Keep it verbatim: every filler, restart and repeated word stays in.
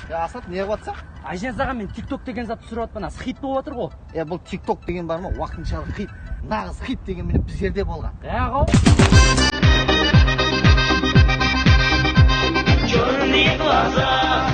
Ya, Asat, ne qılıp atsań? Ayjaz aǵa, men TikTok degen zat túsirip atpan, az xit bolıp atır ǵo. E, bul TikTok degen bar ma, waqtınshalı xit. Naǵız xit degen mine bizlerde bolǵan. Yaǵo. Черные глаза,